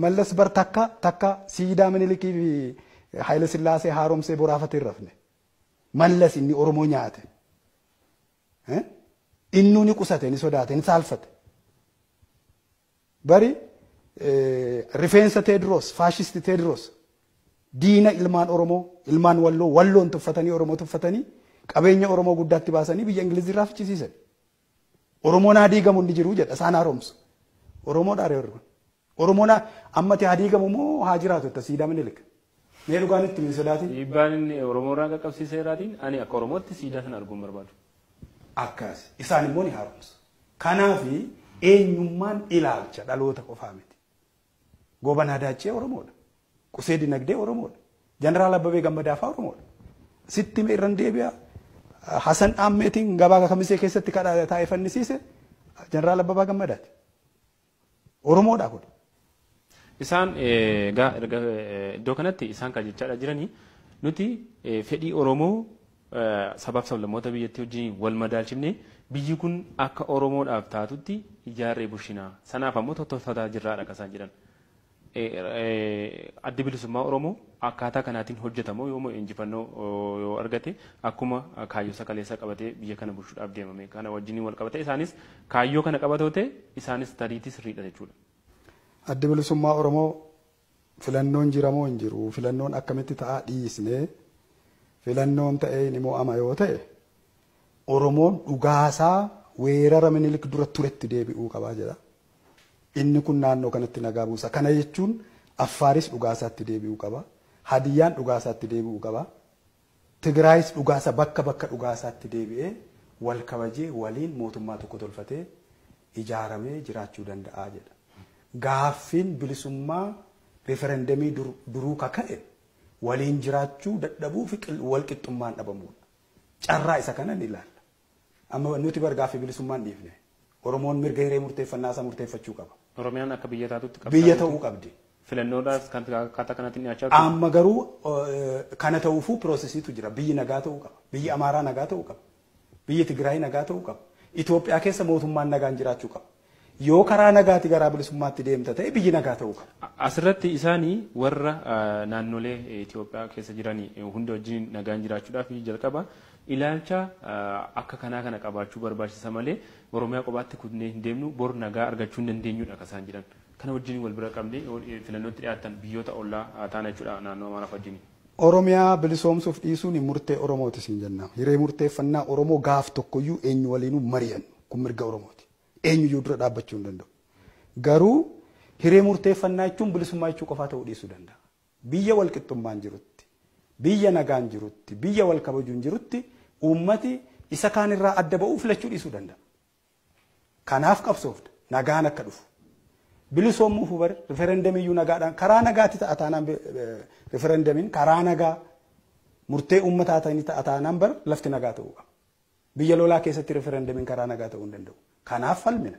Mallas bar takka takka siidaa Minilikii fi Haayile Sillaasee haaromsee boraafatee hin rafne. Mallas inni Oromoo nyaate. Innuu ni qusate, ni sodaate, ni saalfate. Bari rifeensa Teediroos, faashisti Teediroos, diina ilmaan Oromoo, ilmaan Walloo, Walloon tuffatanii, Oromoo tuffatanii, qabeenya Oromoo guddaatti baasanii biyya Ingilizii irraa fichisiisan. Oromoon haa diigamu inni jiru jedha isaan haaromsu. Oromoodha warri kun. Oromoon ammati haa diigamu moo haa jiraatu itti siidaa Minilik? Mee dhugaan itti min sodaatin? Dhiibbaan inni Oromoo irraa qaqqabsiiseeraatiin ani akka Oromootti siidaa sana arguun barbaadu. Akkas. Isaan immoo ni haaromsu. Kanaafi eenyummaan ilaalcha dhaloota qofaa miti. Gobanaa Daaccee Oromoodha. Qusee Dinagdee Oromoodha. Jeneraal Abbabee Gammadaa fa'aa Oromoodha. Sitti mee irran deebi'a. Hasan Dhaammeetiin gabaa Kamisee keessatti kadhaa taa'ee fannisiise Jeneraal Abbabaa Gammadaati. Oromoodha kun. Isaan egaa erga iddoo kanatti isaan kan jechaadha jiranii nuti fedhii Oromoo sabaaf sablammoota biyyattii wajjin wal madaalchifnee biyyi kun akka Oromoodhaaf taatutti ijaarree bulchinaa. Sanaaf ammoo tottolfataa jirraadha kan isaan jedhan. Addi Bilisummaa Oromoo akkaataa kanaatiin hojjetamoo yoo injifannoo yoo argate akkuma kaayyoo sakaleessa qabatee biyya kana bulchuudhaaf deemame kana wajjin wal qabate isaanis kaayyoo kana qabatoo ta'e isaanis tariitii sirriidha jechuudha. Addi Bilisummaa Oromoo filannoon jira moo hin jiru, filannoon akkamitti ta'aa dhiisnee, filannoon ta'ee ni mo'ama yoo ta'e Oromoon dhugaasaa weerara Minilik dura turetti deebi'uu qabaa jedha. Inni kun naannoo kanatti nagaa buusa. Kana jechuun Affaaris dhugaasaatti deebi'uu qaba. Hadiyyaan dhugaasaatti deebi'uu qaba. Tigraayis dhugaasa bakka bakka dhugaasaatti deebi'ee wal kabajee waliin mootummaa tokko tolfatee ijaaramee jiraachuu danda'a jedha. Gaaffiin bilisummaa referendemii duruu kaka'e waliin jiraachuu dadhabuu fi wal qixxummaan dhabamuudha. Carraa isa kana ni ilaalla. Amma nuti bar gaaffii bilisummaan dhiifne. Oromoon mirga hiree murteeffannaa isaa murteeffachuu qaba. Oromiyaan akka biyya taatutti qabdi. Biyya ta'uu qabdi. Filannoodhaaf kan akkaataa kanaatiin dhiyaachaa jiru. Amma garuu kana ta'uufuu piroosesiitu jira. Biyyi nagaa ta'uu qaba. Biyyi Amaaraa nagaa ta'uu qaba. Biyyi Tigraay nagaa ta'uu qaba. Itoophiyaa keessa mootummaan nagaan jiraachuu qaba. Yoo karaa nagaati garaa bilisummaatti deemta ta'e biyyi nagaa ta'uu qaba. Asirratti isaanii warra naannolee Itoophiyaa keessa jiran hunda wajjin nagaan jiraachuudhaaf jalqaba ilaalcha akka kanaa kana qabaachuu barbaachisa malee Oromiyaa qobaatti kutnee hin deemnu bor nagaa argachuu hin dandeenyudha akka isaan jedhan. Kana wajjin wal bira qabnee filannootti dhiyaatan biyyoota ollaa taana jechuudha naannoo Amaaraaf wajjin. Oromiyaa bilisoomsuuf dhiisuun murtee Oromooti siin jenna. Hiree murteeffannaa Oromoo gaaf tokkoyyuu eenyu waliinuu mari'annu kun mirga Oromooti. Eenyuyyuu dura dhaabbachuu hin danda'u. Garuu hiree murteeffannaa jechuun bilisummaa jechuu qofaa ta'uu dhiisuu danda'a. Biyya wal qixxummaan jirutti, biyya nagaan jirutti, biyya wal kabajuun jirutti uummati isa kaanirraa adda ba'uu filachuu dhiisuu danda'a. Kanaaf qabsoofta nagaan akka dhufu. Bilisoomuuf bar referendamiyyuu nagaadhaan karaa nagaatti ta'a taanaan referendamiin karaa nagaa murtee uummataa ta'anii ta'a taanaan bar lafti nagaa ta'uu qaba. Biyya lolaa keessatti referendamiin karaa nagaa ta'uu hin danda'u. Kanaaf falmina.